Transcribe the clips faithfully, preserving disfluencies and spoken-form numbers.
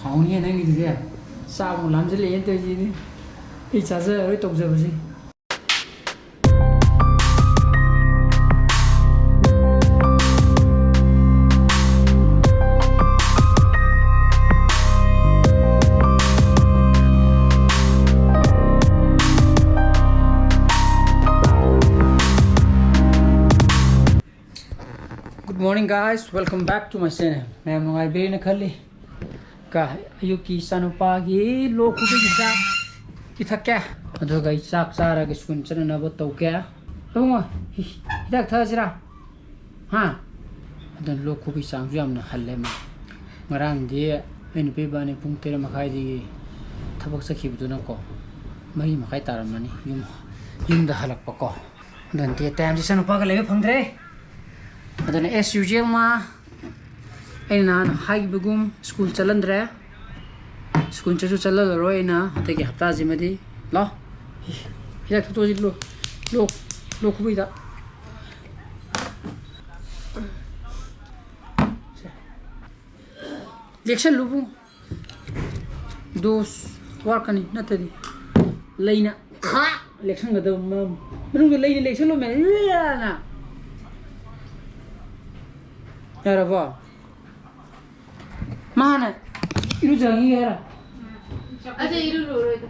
ꯍꯥꯎꯅꯤꯍꯦ ꯅꯪꯒꯤꯗꯨꯗꯤ꯫ ꯆꯥꯛ ꯑꯃꯨꯛ ꯂꯥꯝꯁꯤꯜꯂꯛꯑꯦꯅ ꯇꯧꯔꯤꯁꯤꯗꯤ꯫ ꯑꯩ ꯆꯥꯖꯔꯔꯣꯏ ꯇꯧꯖꯕꯁꯤ꯫ Good morning, guys, welcome back to my channel. ꯃꯌꯥꯝ ꯅꯨꯡꯉꯥꯏꯕꯤꯔꯦꯅ ꯈꯜꯂꯤ꯫ ꯀ ꯑꯌꯨꯛꯀꯤ ꯏꯆꯥꯅꯨꯄꯥꯒꯤ ꯂꯣꯛ ꯈꯨꯕꯒꯤ ꯍꯤꯗꯥꯛ ꯄꯤꯊꯛꯀꯦ꯫ ꯑꯗꯨꯒ ꯑꯩ ꯆꯥꯛ ꯆꯥꯔꯒ ꯁ꯭ꯀꯨꯜ ꯆꯠꯅꯅꯕ ꯇꯧꯒꯦ꯫ ꯏꯕꯨꯡꯉꯣ, ꯍꯤ-, ꯍꯤꯗꯥꯛ ꯊꯛꯑꯁꯤꯔꯥ? ꯍꯥ? ꯑꯗꯨꯅ ꯂꯣꯛ ꯈꯨꯕꯒꯤ ꯆꯥꯡꯁꯨ ꯌꯥꯝꯅ ꯍꯜꯂꯦ ꯃꯥ꯫ ꯉꯔꯥꯡꯗꯤ ꯑꯩ ꯅꯨꯄꯤ ꯏꯕꯥꯅꯤ ꯄꯨꯡ ꯇꯔꯦꯠ ꯃꯈꯥꯏꯗꯒꯤ ꯊꯕꯛ ꯆꯠꯈꯤꯕꯗꯨꯅꯀꯣ, ꯃꯔꯤ ꯃꯈꯥꯏ ꯇꯥꯔꯝꯃꯅꯤ ꯌꯨꯝ, ꯌꯨꯝꯗ ꯍꯜꯂꯛꯄꯀꯣ꯫ ꯑꯗꯨꯅ day time ꯁꯦ ꯏꯆꯥꯅꯨꯄꯥꯒ ꯂꯩꯕ ꯐꯪꯗ꯭ꯔꯦ꯫ ꯑꯗꯨꯅ as usual ꯃꯥ ꯑꯩꯅ ꯅꯍꯥꯟ ꯍꯥꯏꯈꯤꯕꯒꯨꯝ ꯁ꯭ꯀꯨꯜ ꯆꯠꯍꯟꯗ꯭ꯔꯦ꯫ ꯁ꯭ꯀꯨꯜ ꯆꯠꯁꯨ ꯆꯠꯍꯜꯂꯔꯣꯏ ꯑꯩꯅ ꯍꯟꯗꯛꯀꯤ ꯍꯞꯇꯥꯁꯤꯃꯗꯤ꯫ ꯂꯥꯎ꯫ ꯍꯤꯗꯥꯛ ꯊꯛꯇꯣꯛꯑꯁꯤ ꯂꯣ-, ꯂꯣꯛ, ꯂꯣꯛ ꯈꯨꯕꯩꯗ꯫ ꯁꯦ꯫ ꯂꯦꯛꯁꯜꯂꯨ ꯏꯕꯨꯡꯉꯣ꯫ ꯗꯣꯁ ꯋꯥꯔꯛꯀꯅꯤ ꯅꯠꯇ꯭ꯔꯗꯤ꯫ ꯂꯩꯅ ꯈꯥ ꯂꯦꯛꯁꯟꯒꯗꯕ ꯃꯔꯝ꯫ ꯃꯅꯨꯡꯗ ꯂꯩꯅ ꯂꯦꯛꯁꯜꯂꯨ ꯃꯦ꯫ ꯂꯦꯅ꯫ ꯌꯥꯔꯕꯣ? ꯃꯥꯅ ꯏꯔꯨꯖꯈꯤꯒꯦ ꯍꯥꯏꯔ? ꯑꯗꯨ ꯏꯔꯨ ꯂꯨꯔꯣꯏꯗ꯫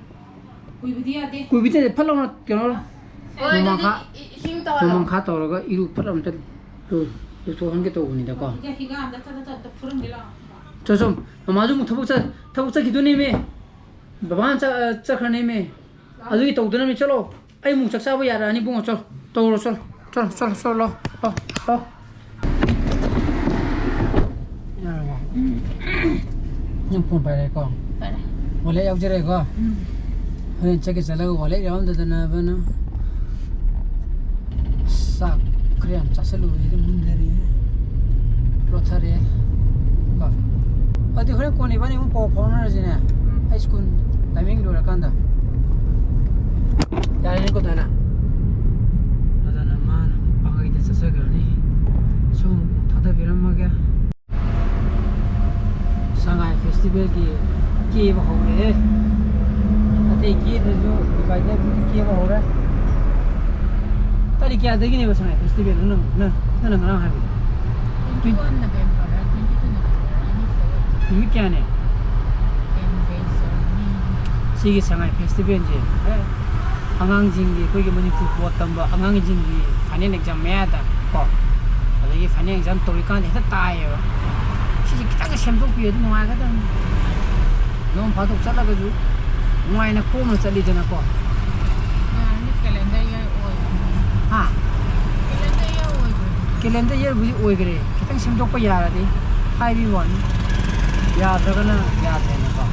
ꯀꯨꯏꯕꯗꯤ ꯌꯥꯗꯦ꯫ ꯀꯨꯏꯕꯗꯤ ꯌꯥꯗꯦ꯫ ꯐꯠ ꯂꯥꯎꯅ ꯀꯩꯅꯣ ꯍꯣꯏ, ꯃꯃꯥꯡ ꯑꯗꯨꯗꯤ ꯈꯥ-, ꯏ-, ꯏꯁꯤꯡ ꯇꯧꯔꯣ꯫ ꯃꯃꯥꯡ ꯈꯥ ꯇꯧꯔꯒ ꯏꯔꯨ ꯐꯠ ꯂꯥꯎꯅ ꯆꯠ-, ꯂꯨ-, ꯂꯨꯊꯣꯛꯍꯟꯒꯦ ꯇꯧꯕꯅꯤꯗꯀꯣ꯫ ꯍꯤꯒ-, ꯍꯤꯒ ꯑꯝꯇ ꯊꯥꯗ-, ꯊꯥꯗ ꯐꯨꯔꯝꯒꯦ ꯂꯥꯛꯑꯣ꯫ ꯆꯣ, ꯆꯣ, ꯃꯃꯥꯁꯨ ꯑꯃꯨꯛ ꯊꯕꯛ ꯆꯠ-, ꯊꯕꯛ ꯆꯠꯈꯤꯗꯣꯏꯅꯦꯃꯤ꯫ ꯕꯕꯥꯅ ꯆꯠ-, ꯆꯠꯈ꯭ꯔꯅꯦꯃꯤ꯫ ꯑꯗꯨꯒꯤ ꯇꯧꯗꯅꯕꯅꯤ꯫ ꯆꯠꯂꯣ꯫ ꯑꯩ ꯑꯃꯨꯛ ꯆꯥꯛ ꯆꯥꯕ ꯌꯥꯔꯛꯑꯅꯤ ꯏꯕꯨꯡꯉꯣ꯫ ꯆꯠꯂꯣ꯫ ꯇꯧꯔꯣ꯫ ꯆꯠꯂꯣ꯫ ꯆꯠꯂꯣ꯫ ꯆꯠꯂꯣ꯫ ꯆꯠꯂꯣ꯫ ꯂꯥꯛꯑꯣ꯫ ꯎꯝ꯫ ꯅꯪ ꯐꯣꯟ ꯄꯥꯏꯔꯛꯑꯦꯀꯣ? ꯄꯥꯏꯔꯦ꯫ ꯋꯥꯂꯦꯠ ꯌꯥꯎꯖꯔꯛꯑꯦꯀꯣ? ꯎꯝ꯫ ꯍꯣꯔꯦꯟ ꯆꯠꯀꯦ ꯆꯠꯂꯒ ꯋꯥꯂꯦꯠ ꯌꯥꯎꯔꯝꯗꯗꯅꯕꯅ꯫ ꯑꯁ, ꯆꯥꯛ ꯈꯔ ꯌꯥꯝ ꯆꯥꯁꯤꯜꯂꯨꯕꯁꯤꯗ ꯃꯨꯟꯊꯔꯦ꯫ ꯂꯣꯠꯊꯔꯦ꯫ ꯀꯣ꯫ ꯑꯗꯨꯗꯤ ꯍꯣꯔꯦꯟ ꯀꯣꯟꯅ ꯏꯕꯥꯅꯤ ꯑꯃꯨꯛ ꯄꯥꯎ ꯐꯥꯎꯅꯔꯁꯤꯅꯦ꯫ ꯎꯝ꯫ ꯑꯩ ꯁ꯭ꯀꯨꯜ timing ꯂꯣꯏꯔꯀꯥꯟꯗ꯫ ꯌꯥꯔꯦꯅꯦꯀꯣ, ꯗꯥꯅ? ꯑꯗꯨꯅ ꯃꯥꯅ ꯑꯃꯨꯛ ꯄꯥꯡꯒꯩꯗ ꯆꯠꯆꯈ꯭ꯔꯅꯤ꯫ ꯁꯣꯝ ꯊꯥꯗꯕꯤꯔꯝꯃꯒꯦ꯫ ꯁꯉꯥꯏ ꯐꯦꯁꯇꯤꯚꯦꯜ ꯐꯦꯁꯇꯤꯚꯦꯜꯒꯤ ꯀꯦꯕ ꯍꯧꯔꯦ꯫ ꯑꯇꯩ ꯀꯦꯗ꯭ꯔꯁꯨ ꯗꯤꯚꯥꯏꯗꯔꯕꯨꯗꯤ ꯀꯦꯕ ꯍꯧꯔꯦ꯫ ꯇꯥꯔꯤꯛ ꯀꯌꯥꯗꯒꯤꯅꯦꯕ ꯁꯉꯥꯏ ꯐꯦꯁꯇꯤꯚꯦꯜꯗꯣ? ꯅꯪ, ꯅꯪ, ꯅꯪꯅ ꯉꯔꯥꯡ ꯍꯥꯏꯕꯗꯣ? Twenty one November, twenty two November, ꯑꯅꯤ ꯊꯣꯛꯑꯦ꯫ ꯅꯨꯃꯤꯠ ꯀꯌꯥꯅꯤ? Ten days only꯫ ꯁꯤꯒꯤ ꯁꯉꯥꯏ ꯐꯦꯁꯇꯤꯚꯦꯜꯁꯦ, ꯑꯦ, ꯑꯉꯥꯡꯁꯤꯡꯒꯤ, ꯑꯩꯈꯣꯏꯒꯤ ꯃꯅꯤꯄꯨꯔ ꯕꯣꯔꯗ ꯇꯝꯕ ꯑꯉꯥꯡꯁꯤꯡꯒꯤ ꯐꯥꯏꯅꯦꯜ ꯑꯦꯛꯖꯥꯝ ꯃꯌꯥꯗ ꯀꯣ, ꯑꯗꯒꯤ ꯐꯥꯏꯅꯦꯜ ꯑꯦꯛꯖꯥꯝ ꯇꯧꯔꯤꯀꯥꯟꯗ ꯍꯦꯛꯇ ꯇꯥꯏꯌꯦꯕ꯫ ꯁꯤꯁꯦ ꯈꯤꯇꯪꯒ ꯁꯦꯝꯗꯣꯛꯄꯤꯔꯗꯤ ꯅꯨꯡꯉꯥꯏꯒꯗꯕꯅꯤ꯫ ꯅꯣꯡ ꯐꯥꯗꯣꯛ ꯆꯠꯂꯒꯁꯨ ꯅꯨꯡꯉꯥꯏꯅ ꯀꯣꯝꯅ ꯆꯠꯂꯤꯗꯅꯀꯣ꯫ ꯌꯥꯔꯅꯤ, calendar year ꯑꯣꯏꯕꯅꯤ꯫ ꯍꯥ? Calendar year ꯑꯣꯏꯕꯅꯤ꯫ Calendar yearꯕꯨꯗꯤ ꯑꯣꯏꯈ꯭ꯔꯦ, ꯈꯤꯇꯪ ꯁꯦꯝꯗꯣꯛꯄ ꯌꯥꯔꯗꯤ ꯍꯥꯏꯕꯒꯤ ꯋꯥꯅꯤ, ꯌꯥꯗ꯭ꯔꯒꯅ ꯌꯥꯗ꯭ꯔꯦꯅꯀꯣ꯫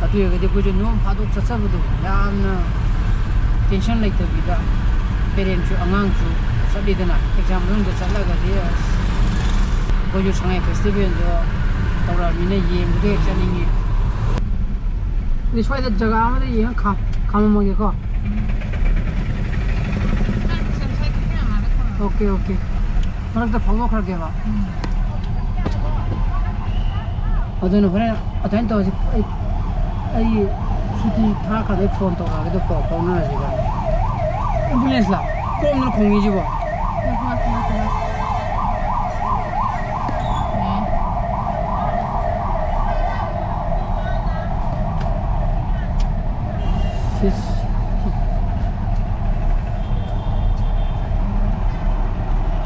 ꯑꯗꯨ ꯑꯣꯏꯔꯒꯗꯤ ꯑꯩꯈꯣꯏꯁꯨ ꯅꯣꯡ ꯐꯥꯗꯣꯛ ꯆꯠꯆꯕꯗꯣ ꯌꯥꯝꯅ tension ꯂꯩꯇꯕꯤꯗ, parentꯁꯨ ꯑꯉꯥꯡꯁꯨ ꯆꯠꯂꯤꯗꯅ, exam ꯃꯅꯨꯡꯗ ꯆꯠꯂꯒꯗꯤ ꯑꯁ, ꯑꯩꯈꯣꯏꯁꯨ ꯁꯉꯥꯏ festivalꯗꯣ ꯇꯧꯔꯛꯑꯃꯤꯅ ꯌꯦꯡꯕꯗꯣ ꯍꯦꯛ ꯆꯠꯅꯤꯡꯉꯤ꯫ ꯑꯗꯨ ꯁ꯭ꯋꯥꯏꯗ ꯖꯒꯥ ꯑꯃꯗ ꯌꯦꯡꯉ ꯈꯥ-, ꯈꯥꯝꯃꯝꯃꯒꯦꯀꯣ꯫ Okay, okay. ꯃꯔꯛꯇ ꯐꯥꯎꯗꯣꯛꯈ꯭ꯔꯒꯦꯕ꯫ ꯑꯗꯨꯅ ꯍꯣꯔꯦꯟ ꯑꯗꯨꯃꯥꯏꯅ ꯇꯧꯔꯁꯤ꯫ ꯑꯩ, ꯑꯩ ꯁꯨꯇꯤ ꯊꯥꯔꯀꯥꯟꯗ ꯑꯩ phone ꯇꯧꯔꯛꯑꯒꯦ, ꯑꯗꯨ ꯄꯥꯎ ꯐꯥꯎꯅꯔꯁꯤ ꯏꯕꯥꯅꯤ꯫ Ambulance ꯂꯥ? ꯀꯔꯣꯝꯗꯅꯣ ꯈꯣꯡꯉꯤꯁꯤꯕꯣ? ꯁꯤꯁ꯫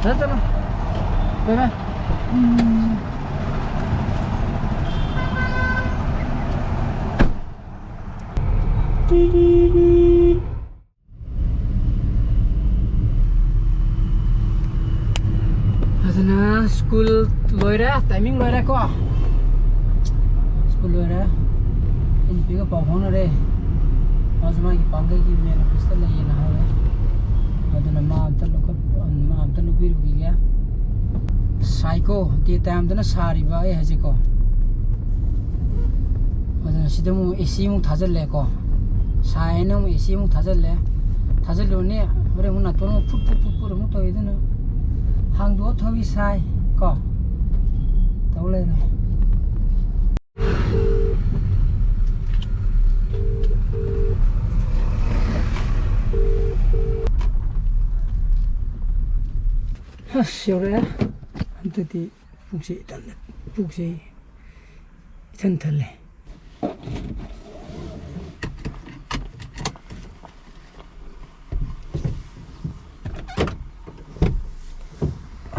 ꯆꯠꯂꯣ, ꯆꯠꯂꯣ꯫ ꯕꯥꯏ ꯕꯥꯏ꯫ ꯎꯝ꯫ ꯑꯗꯨꯅ school ꯂꯣꯏꯔꯦ, timing ꯂꯣꯏꯔꯦꯀꯣ꯫ School ꯂꯣꯏꯔꯦ꯫ ꯑꯩ ꯅꯨꯄꯤꯒ ꯄꯥꯎ ꯐꯥꯎꯅꯔꯦ꯫ ꯃꯥꯁꯨ ꯃꯥꯒꯤ ꯄꯥꯡꯒꯩꯒꯤ main officeꯇ ꯂꯩꯌꯦꯅ ꯍꯥꯏꯔꯦ꯫ ꯑꯗꯨꯅ ꯃꯥ ꯑꯝꯇ ꯂꯧꯈꯠ-, ꯃꯥ ꯑꯝꯇ ꯂꯧꯕꯤꯔꯨꯈꯤꯒꯦ꯫ ꯁꯥꯏꯀꯣ, day timeꯗꯅ ꯁꯥꯔꯤꯕ ꯑꯩ ꯍꯥꯏꯁꯦꯀꯣ꯫ ꯑꯗꯨꯅ ꯁꯤꯗ ꯑꯃꯨꯛ AC ꯑꯃꯨꯛ ꯊꯥꯖꯤꯜꯂꯦꯀꯣ꯫ ꯁꯥꯏꯅ ꯑꯃꯨꯛ AC ꯑꯃꯨꯛ ꯊꯥꯖꯤꯜꯂꯦ꯫ ꯊꯥꯖꯤꯜꯂꯨꯔꯅꯤ, ꯍꯣꯔꯦꯟ ꯑꯃꯨꯛ ꯅꯥꯇꯣꯟ ꯑꯃꯨꯛ ꯐꯨꯠ ꯐꯨꯠ ꯐꯨꯠ ꯐꯨꯠ ꯑꯃꯨꯛ ꯇꯧꯏ꯫ ꯑꯗꯨꯅ ꯍꯥꯡꯗꯣꯛꯑ ꯊꯧꯏ ꯁꯥꯏ ꯀꯣ꯫ ꯑꯁ, ꯌꯧꯔꯛꯑꯦ꯫ ꯍꯟꯗꯛꯇꯤ ꯄꯨꯛꯁꯤ ꯏꯊꯟ, ꯄꯨꯛꯁꯤ ꯏꯊꯟ ꯊꯜꯂꯦ꯫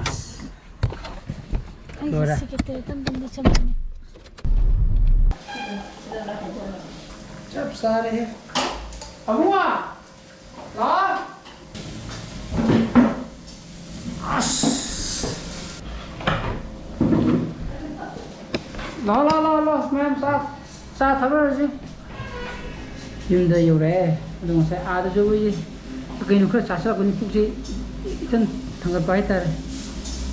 ꯑꯁ, ꯑꯩꯒꯤ ꯂꯣꯏꯔꯦ꯫ ꯁꯦꯀꯦꯇꯔꯤ ꯇꯝꯕ ꯆꯪꯕꯅꯦ꯫ ꯆꯞ ꯆꯥꯔꯦꯍꯦ꯫ ꯑꯕꯨꯡꯉꯣ! ꯂꯥꯛꯑꯣ꯫ ꯑꯁ꯫ ꯂꯥꯛꯑꯣ, ꯂꯥꯛꯑꯣ, ꯂꯥꯛꯑꯣ, ꯂꯥꯛꯑꯣ꯫ ꯃꯌꯥꯝ ꯆꯥ, ꯆꯥ ꯊꯛꯅꯔꯁꯤ꯫ ꯌꯨꯝꯗ ꯌꯧꯔꯛꯑꯦ꯫ ꯑꯗꯣ ꯉꯁꯥꯏ ꯑꯥꯗꯁꯨ ꯑꯩꯈꯣꯏꯒꯤ ꯀꯩꯅꯣ ꯈꯔ ꯆꯥꯁꯤꯜꯂꯛꯄꯅꯤ, ꯄꯨꯛꯁꯤ ꯏꯊꯟ ꯊꯟꯒꯠꯄ ꯍꯥꯏꯇꯥꯔꯦ꯫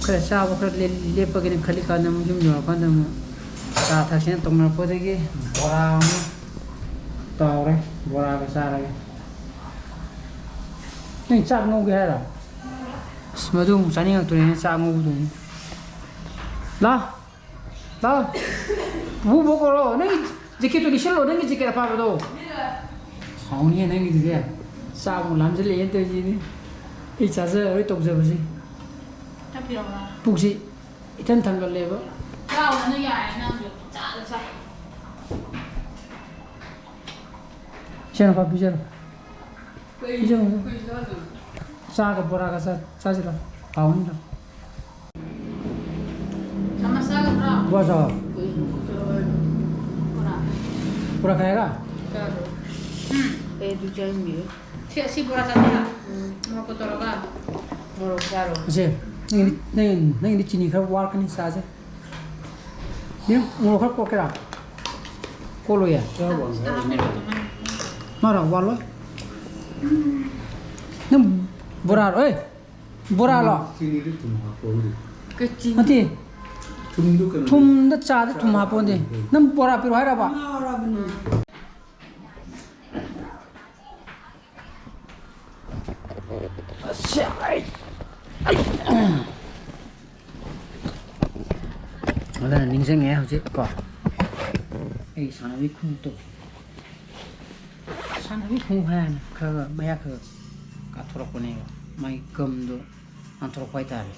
ꯈꯔ ꯆꯥꯕ ꯈꯔ ꯂꯦꯞ-, ꯂꯦꯞꯄꯒꯦꯅ ꯈꯜꯂꯤꯀꯥꯟꯗ ꯑꯃꯨꯛ ꯌꯨꯝ ꯌꯧꯔꯀꯥꯟꯗ ꯑꯃꯨꯛ ꯆꯥ ꯊꯛꯁꯦꯅ ꯇꯧꯅꯔꯛꯄꯗꯒꯤ ꯕꯣꯔꯥ ꯑꯃ ꯇꯥꯎꯔꯦ꯫ ꯕꯣꯔꯥꯒ ꯆꯥꯔꯒꯦ꯫ ꯅꯪ ꯆꯥꯛ ꯉꯧꯒꯦ ꯍꯥꯏꯔꯣ? ꯑꯁ, ꯃꯗꯨ ꯑꯃꯨꯛ ꯆꯥꯅꯤꯡꯉꯛꯇ꯭ꯔꯦꯅꯦ, ꯆꯥꯛ ꯉꯧꯕꯗꯨꯅꯤ꯫ ꯂꯥ, ꯂꯥ, ꯄꯨꯄꯨ ꯀꯧꯔꯣ꯫ ꯅꯪꯒꯤ ꯖꯦꯀꯦꯠꯇꯨ ꯂꯤꯠꯁꯜꯂꯣ, ꯅꯪꯒꯤ ꯖꯦꯀꯦꯠ ꯑꯄꯥꯕꯗꯣ꯫ ꯁꯥꯎꯅꯤꯍꯦ ꯅꯪꯒꯤꯗꯨꯗꯤ꯫ ꯆꯥꯛ ꯑꯃꯨꯛ ꯂꯥꯝꯁꯤꯜꯂꯛꯑꯦꯅ ꯇꯧꯔꯤꯁꯤꯗꯤ꯫ ꯑꯩ ꯆꯥꯖꯔꯔꯣꯏ ꯇꯧꯖꯕꯁꯤ꯫ ꯆꯠꯄꯤꯔꯣ꯫ ꯄꯨꯛꯁꯤ ꯏꯊꯟ ꯊꯟꯒꯠꯂꯦꯕ꯫ ꯆꯥꯎꯅ ꯌꯥꯔꯦ ꯅꯪꯁꯨ꯫ ꯆꯥꯗ ꯆꯥ꯫ ꯏꯆꯦꯅꯨꯄꯥ ꯄꯤꯖꯔꯣ꯫ ꯄꯤꯖꯔꯣ꯫ ꯆꯥꯒ ꯕꯣꯔꯥꯒ ꯆꯥ-, ꯆꯥꯁꯤꯔꯣ? ꯍꯥꯎꯅꯤꯗ꯫ ꯆꯥꯃꯁ ꯆꯥꯒꯗ꯭ꯔꯣ? ꯕꯣꯔꯥ ꯆꯥꯎ꯫ ꯕꯣꯔꯥ꯫ ꯕꯣꯔꯥ ꯈꯥꯏꯒ? ꯆꯥꯔꯣ꯫ ꯎꯝ꯫ ꯑꯩ ꯑꯗꯨ ꯆꯥꯅꯤꯡꯗꯦ꯫ ꯁꯤ, ꯑꯁꯤ ꯕꯣꯔꯥ ꯆꯥꯁꯤꯔꯥ? ꯎꯝ꯫ ꯃꯣꯔꯣꯛꯀ ꯇꯧꯔꯒ꯫ ꯃꯣꯔꯣꯛ ꯆꯥꯔꯣ꯫ ꯏꯆꯦ, ꯅꯪꯒꯤꯗꯤ, ꯅꯪ-, ꯅꯪꯒꯤꯗꯤ ꯆꯤꯅꯤ ꯈꯔ ꯋꯥꯠꯀꯅꯤ, ꯆꯥꯁꯦ꯫ ꯌꯦꯡ, ꯃꯣꯔꯣꯛ ꯈꯔ ꯀꯣꯠꯀꯦꯔꯥ? ꯀꯣꯠꯂꯣꯏꯌꯦ꯫ ꯈꯤꯇꯪ, ꯈꯤꯇꯪ ꯍꯥꯞꯄꯤꯔꯣ, ꯑꯗꯨꯃꯥꯏꯅ꯫ ꯃꯥꯔꯣ, ꯋꯥꯠꯂꯣꯏ? ꯅꯪ ꯕꯣꯔꯥꯔꯣ, ꯑꯦ? ꯕꯣꯔꯥꯂꯣ? ꯆꯤꯅꯤꯗꯤ ꯊꯨꯝ ꯍꯥꯞꯄꯣ, ꯍꯧꯖꯤꯛ꯫ ꯀꯩ ꯆꯤꯅꯤ? ꯅꯠꯇꯦ꯫ ꯊꯨꯝꯗꯨ ꯀꯩꯅꯣ ꯊꯨꯝꯗ ꯆꯥꯗ ꯊꯨꯝ ꯍꯥꯞꯄꯣꯅꯦ꯫ ꯅꯪ ꯕꯣꯔꯥ ꯄꯤꯔꯣ ꯍꯥꯏꯔꯕ? ꯉꯥꯎꯔꯕꯅꯦ꯫ ꯑꯁ, ꯑꯩ, ꯑꯩ꯫ ꯑꯗꯨꯅ ꯅꯤꯡꯁꯤꯡꯉꯦ ꯍꯧꯖꯤꯛ ꯀꯣ, ꯑꯩ ꯁꯥꯟꯅꯕꯒꯤ ꯈꯣꯡꯎꯞꯇꯣ, ꯁꯥꯟꯅꯕꯒꯤ ꯈꯣꯡꯎꯞ ꯍꯥꯏꯅ ꯈꯔ ꯈꯔ ꯃꯌꯥ ꯈꯔ ꯈꯔ ꯀꯥꯊꯣꯔꯛꯄꯅꯦꯕ, ꯃꯥꯒꯤ ꯒꯝꯗꯣ ꯅꯥꯟꯊꯣꯔꯛꯄ ꯍꯥꯏꯇꯥꯔꯦ꯫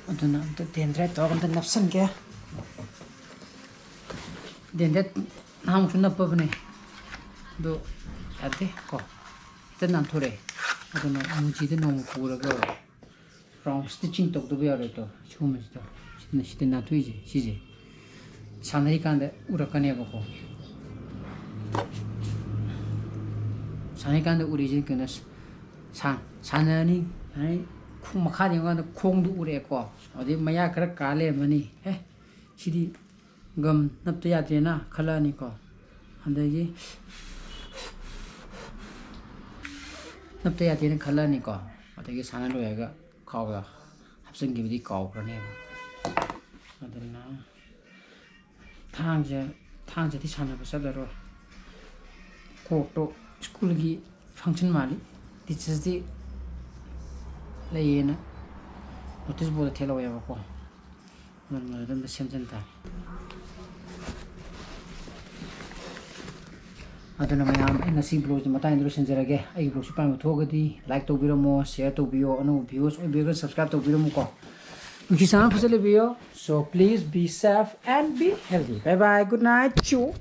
ꯑꯗꯨꯅ ꯑꯝꯇ ꯗꯦꯟꯗ꯭ꯔꯥꯏꯠ ꯇꯧꯔꯒ ꯑꯝꯇ ꯅꯞꯁꯟꯒꯦ꯫ ꯗꯦꯟꯗ꯭ꯔꯥꯏꯠ ꯅꯍꯥꯟꯃꯨꯛꯁꯨ ꯅꯞꯄꯕꯅꯦ, ꯑꯗꯣ ꯌꯥꯗꯦ ꯀꯣ, ꯍꯦꯛꯇ ꯅꯥꯟꯊꯣꯔꯛꯑꯦ꯫ ꯑꯗꯨꯅ ꯃꯨꯖꯤꯗ ꯅꯣꯡꯃ ꯄꯨꯔꯒ ꯔꯥꯎꯟ ꯁ꯭ꯇꯤꯆꯤꯡ ꯇꯧꯗꯕ ꯌꯥꯔꯣꯏꯗꯣ꯫ ꯁꯤꯒꯨꯝꯕꯁꯤꯗ, ꯁꯤꯗꯅ ꯁꯤꯗ ꯅꯥꯟꯊꯣꯛꯏꯁꯦ, ꯁꯤꯁꯦ ꯁꯥꯟꯅꯔꯤꯀꯥꯟꯗ ꯎꯔꯛꯀꯅꯦꯕꯀꯣ꯫ ꯁꯥꯟꯅꯔꯤꯀꯥꯟꯗ ꯎꯔꯤꯁꯦ ꯀꯩꯅꯣ, ꯁꯥ- ꯁꯥꯟꯅꯔꯅꯤ, ꯁꯥꯟꯅꯔꯅꯤ, ꯈꯣꯡ ꯃꯈꯥꯗ ꯌꯦꯡꯉꯀꯥꯟꯗ ꯈꯣꯡꯗꯨ ꯎꯔꯛꯑꯦꯀꯣ꯫ ꯑꯗꯩ ꯃꯌꯥ ꯈꯔ ꯀꯥ ꯂꯩꯔꯝꯃꯅꯤ꯫ ꯑꯦ, ꯁꯤꯗꯤ ꯒꯝ ꯅꯞꯇ ꯌꯥꯗ꯭ꯔꯦꯅ ꯈꯜꯂꯛꯑꯅꯤꯀꯣ꯫ ꯑꯗꯒꯤ ꯅꯞꯇ ꯌꯥꯗꯦꯅ ꯈꯜꯂꯛꯑꯅꯤꯀꯣ꯫ ꯑꯗꯒꯤ ꯁꯥꯟꯅ ꯂꯣꯏꯔꯒ ꯈꯥꯎꯗ ꯍꯥꯞꯆꯤꯟꯈꯤꯕꯗꯤ ꯀꯥꯎꯈ꯭ꯔꯅꯦꯕ꯫ ꯑꯗꯨꯅ ꯊꯥꯡꯁꯦ, ꯊꯥꯡꯁꯤꯗꯤ ꯁꯥꯟꯅꯕ ꯆꯠꯂꯔꯣꯏ꯫ ꯀꯣꯛꯇꯣ ꯁ꯭ꯀꯨꯜꯒꯤ ꯐꯪꯁꯟ ꯃꯥꯜꯂꯤ, ꯇꯤꯆꯔꯁ ꯗꯦ ꯂꯩꯌꯦꯅ ꯅꯣꯇꯤꯁ ꯕꯣꯔꯗ ꯊꯦꯠꯍꯧꯋꯦꯕꯀꯣ꯫ ꯑꯗꯨꯅ ꯑꯗꯨꯝ ꯁꯦꯝꯖꯤꯟ ꯇꯥꯔꯦ꯫ ꯑꯗꯨꯅ ꯃꯌꯥꯝ, ꯑꯩ ꯉꯁꯤ ꯕ꯭ꯂꯣꯒꯁꯤ ꯃꯇꯥꯡꯗ ꯂꯣꯏꯁꯤꯟꯖꯔꯒꯦ꯫ ꯑꯩꯒꯤ ꯕ꯭ꯂꯣꯒꯁꯤ ꯑꯄꯥꯝꯕ ꯊꯣꯛꯑꯒꯗꯤ ꯂꯥꯏꯛ ꯇꯧꯕꯤꯔꯝꯃꯣ, ꯁꯤꯌꯔ ꯇꯧꯕꯤꯌꯣ, ꯑꯅꯧꯕ ꯚ꯭ꯌꯨꯋꯔꯁ ꯑꯣꯏꯕꯤꯔꯒꯅ ꯁꯕꯁꯀ꯭ꯔꯥꯏꯕ ꯇꯧꯕꯤꯔꯝꯃꯨꯀꯣ꯫ ꯅꯨꯡꯁꯤ ꯆꯥꯟꯅ ꯐꯖꯅ ꯂꯩꯕꯤꯌꯣ꯫ So please be safe and be healthy. Bye bye. Good night. Chew.